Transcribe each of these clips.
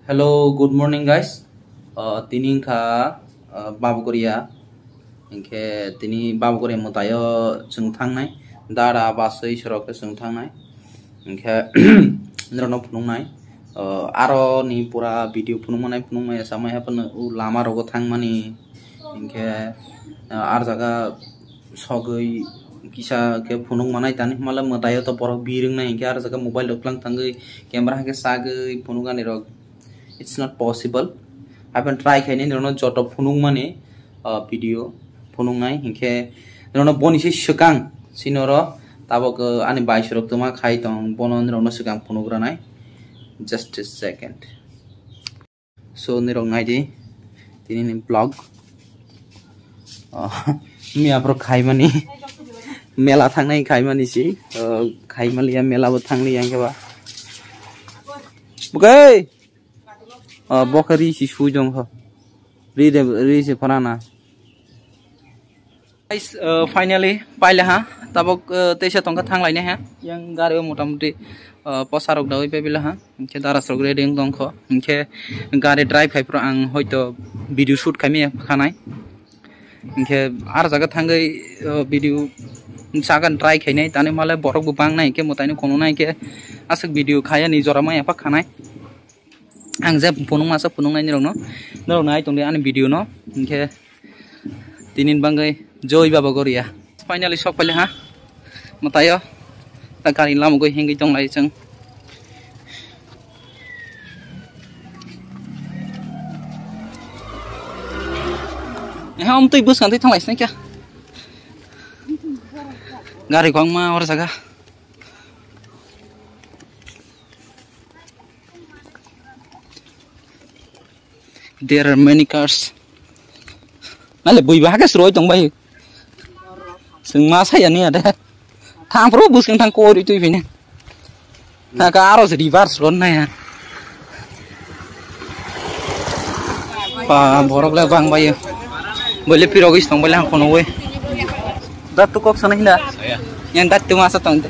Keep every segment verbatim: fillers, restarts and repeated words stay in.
Hello, good morning, guys. Uh, tini wngkha, uh, Babugoria. Hinkhe tini Babugoria mwtaio chwng thangnai. Dara baswi sorok khe chwng thangnai. Hinkhe norokno phunuknai. Uh, aro ni pura video phunukmanai, phunukmaya samai haphano o lama rogo thangmani. Hinkhe, uh, ar jaga sogwi kisa khe phunuk manai tani hwnba le mwtaio to borok birwng nai hinkhe ar jaga mobile rok twlang thangwi camera hai khe sagwi phunuk ani rok. It's not possible. Haphano try khainai norokno joto phunuk mani, uh, video phunuk nai hinkhe norokno boni se swkang sini oro tabok, uh, ani bai sorok twma khai tong bono norokno swkang phunuk rwnai. Just a second. So, nirok nai di, tini ni vlog. Oh, miya pro khaimani, mela thangnai khaimani si, oh, khaimaliya mela bo thangli yang keba. Bukai, oh, bokari si sui dong ho, ri de, ri se phana na. Guys, uh, finally paila ha, tabok, uh, teisa tongkha thanglainai ha, yang gari o motamuti, uh, posa rok dawi paibila ha, hinkhe dara rok ready wng tongkho, hinkhe gari drive khai phuru ang hoito video shoot khaimaya khanai, hinkhe ar jaga thangwi, uh, video sagan try khainai, tani hwnba le borok bo bangnai, hinkhe mwtaino khonoknai, hinkhe aswk video khaya ni jora maya pha khanai. Ang je phunuk masa phunuknai nirokno, norok nai tongdi ani video no, hinkhe tini ni bagwi joi Babugoria. Finally sok paile ha, mwtaio ta gari lamugwi hengwi tonglai chwng. Eha, omtwi bwskang twi thanglai sini kya? Gari kwbangma oro jaga. There are many cars. Nale bui ba hake sroi tong bai. Sing ma saya ni ada. Thang pro bwskang thang kori twi bini. Haka aro se reverse ron na ya. Pa borok le bang bai. Bole pirogis tong bole hang kono we. Dat tu kok sana hinda. Yang dat tu masa tong.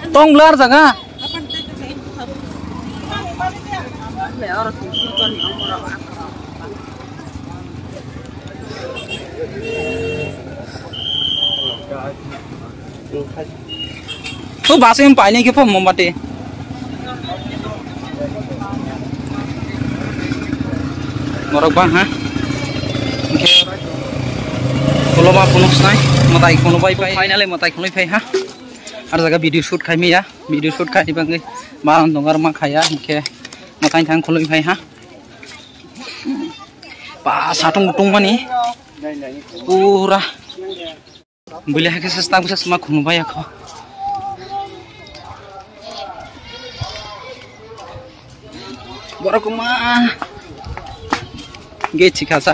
Tong lar jaga. O bus em painai khe pho mombati. Borok bang ha. Hinkhe koloma phunuk snai, mwtai khunu bai bai. Finally mwtai khunui phai ha. Ar jaga video shoot khai maya, video shoot khai ni bagwi baran dong ar ma khaya, hinkhe mwtai thang khunui phai ha. Ba satung tung mani pura. Bwlai hai khe se tang bwsa sma khunu bai kho. Borok ma gate sikha sa.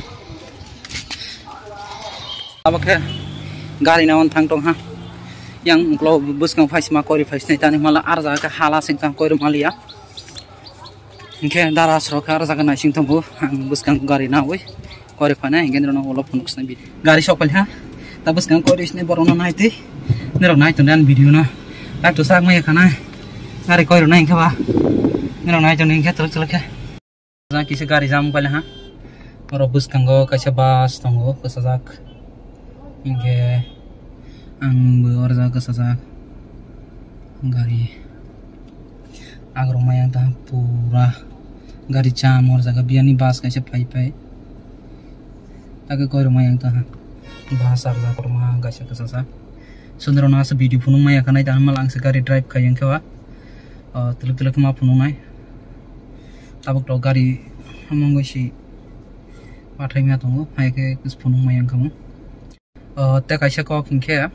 Abo khe gari na on thang tong ha. Yang ulo bwskang phai sma kori phai sinai tani mala ar jaga khe hala sing tang kori maliya. Hinkhe dara asrok khe aro jaga naising tongo, ang bwskang gari nawi kori phainai, hinkhe norokno ulo phunuk swnai video. Gari sok pailha, ta bwskang kori swnai borokno naitwi, norok nai tongdi ani video no. Live to sak maya khanai, gari koi rwnai hinkhe ba, norok nai tongdi hinkhe twlwk twlwk khe. Jang kisa gari jam pailha, oro bwskango kaisa bus tongo, kwchajak. Hinkhe ang bo oro jaga kwchajak gari agrok maya wngtong pura gari jam oro jaga biyani bus kaisa phai phai age koi rok maya wngtong bus arjak kotorma kaisa kwchajak sundro no aswk video phunuk maya khanai tangma lang se gari drive khai wngkhe ba twlwk twlwk ma phunuknai tabuk tok gari hamungwi si pathai ma tongo hai khe phunuk maya wngkha mo. O, tei kaisa kok hinkhe,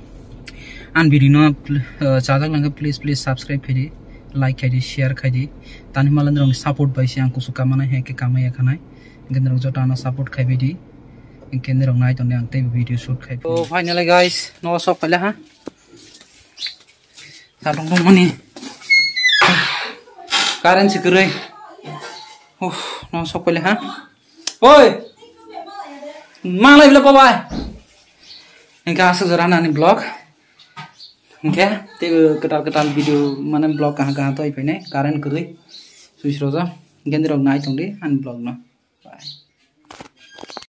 ang video no, o, chajak nangkhe please, please subscribe khaidi, like khaidi, share khaidi. Tani hwnba norokni support bai se ang kusu kamana hai khe kamaya khanai. Hinkhe norok joto ano support khaibaidi. Hinkhe norok nai tongdi ang tei video shoot khai. O, finally guys, no sok paila ha. Satung tong mani. Current si kwrwi. Uff, no sok paila ha. Oi. Malai bila babai. Hinkhe aswk jora nani vlog. Hingke teibo kwtal kwtal video mane vlog kaha kaha toi phainai current kwrwi switch rojak. Hingke nirok nai tongdi ani vlog no. Bye.